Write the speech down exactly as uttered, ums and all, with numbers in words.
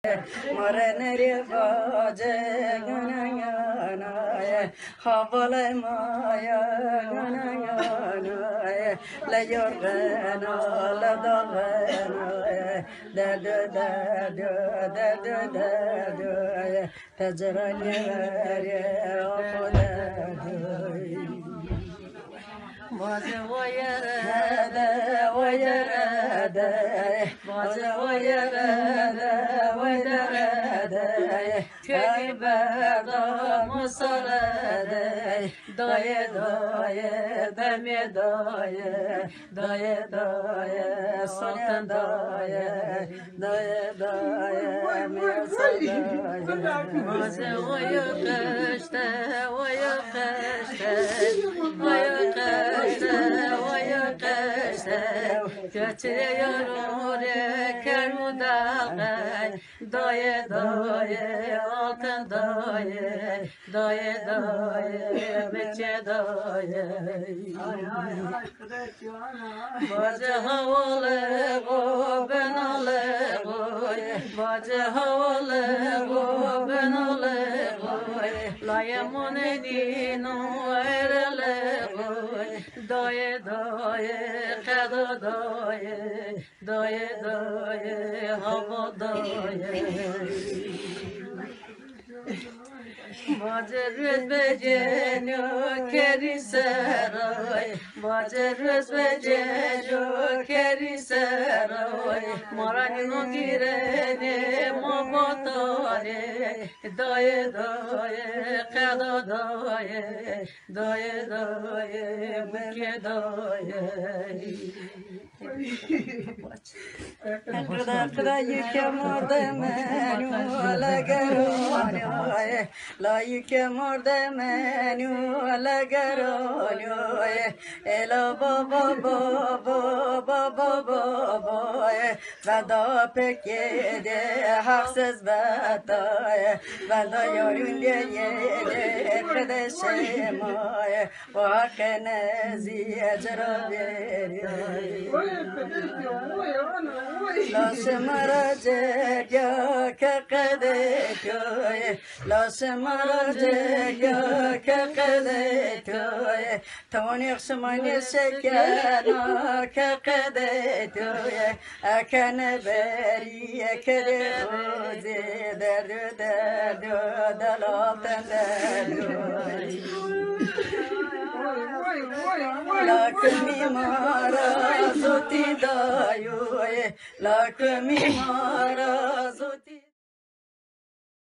Mare nerê vace gana gana ye, havale maya gana gana ye, le yorgana le dalgana ye, derdo derdo derdo derdo ye, teceranye verye apo derdo. Vaze o yere de, o yere de, vaze o yere de, o yere de, keyberda musare de, daye daye, demê daye, daye daye, sonen daye, daye daye, mesa daye. Vaze oyo qeşte, oyo qeşte, oyo qeşte, oyo qeşte. Keçiyor oraya kermu dağı, daye daye, altın daye, daye daye, meçe daye. Vace havale go, benale go, vace havale go, benale go. Laye mone dino erele go. Daye daye, qedo daye, daye daye, hava daye. Vace rüz becenyo keri seray, vace rüz becenyo keri seray. Maranino girene ma batane, daye daye, qedo daye, daye daye, muke daye. Qida qida yike morde menu la geronyo, la yike morde menu la geronyo. Ela baba baba baba baba, veda pekede haksız veda, veda yorun diye qide şemaye. Wa qenezî ecra verî. Laşê ma ra cerya ke qedê toye. Laşê ma ra cerya ke qedê toye. Tonî xşimanê şekena ke qedê toye. Ekene berî, ekene rozê, derdo derdo, delalten derdo. Lakimî ma ra zotî dayoye, lakimî ma ra zotî.